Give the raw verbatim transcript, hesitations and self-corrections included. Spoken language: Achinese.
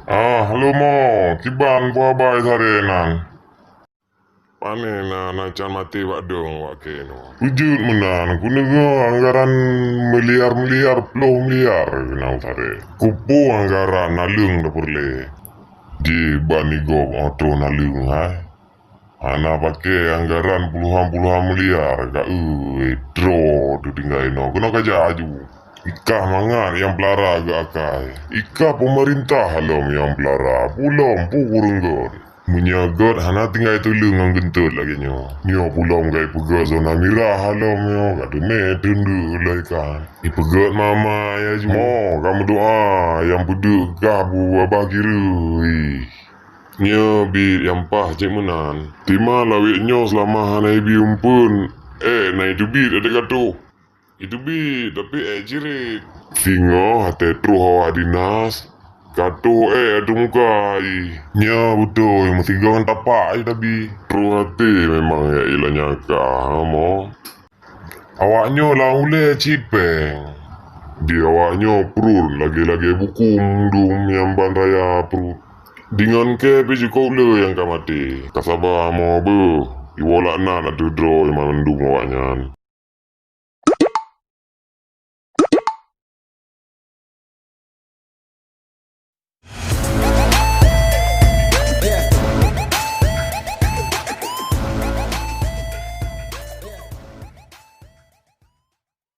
Ah, halo mo, kiban peue haba Saré nan? Pane na, na can maté bak dong wak kée nyoe. Beujeuet meunan, kuneungoe anggaran miliar-miliar, ploh miliar keunan Saré. Kupeue anggaran naleueng tapeureulée? Di bani gob oh troh naleueng hai. Hana paké anggaran puluhan-puluhan miliar ka, ui, droe teutinggai inoe. Keunoe kajak aju. Ikah mangat nyang peulara geuakai. Ikah peumeurintah lom nyang peulara. Pulom pu kureueng göt. Meunyoe göt hana tinggai tuleueng ngon geuntot lagée nyoe. Nyoe pulom geupeugöt zona mirah lom nyoe. Ka teumé teundeuk lom ikah. Ipeugöt mama ya ju. Mo, ka meudoa nyang peudeuk kah bu babah kireui. Nyoe biet nyang paih cit meunan. Tima lawét nyoe seulama hana ibi umpeuen, ék na iteubiet ateueh katoh. Iteubiet, tapi ék cirét. Singoh até troh awak dinas, katoh ék ateueh muka jih. Nyoe beutôi, meusigoe ngon tapak jih tabi. Troh até memang ya ilah nyangka, mo. Awaknyoe lam ulée cit péng. Di awaknyoe pruet lagée-lagée bukong dum nyang ban raya pruet. Deungon kée pih jikôb le nyang ka maté. Ka saba mo beuh, iwoe laknat ateueh droe mandum awaknyan.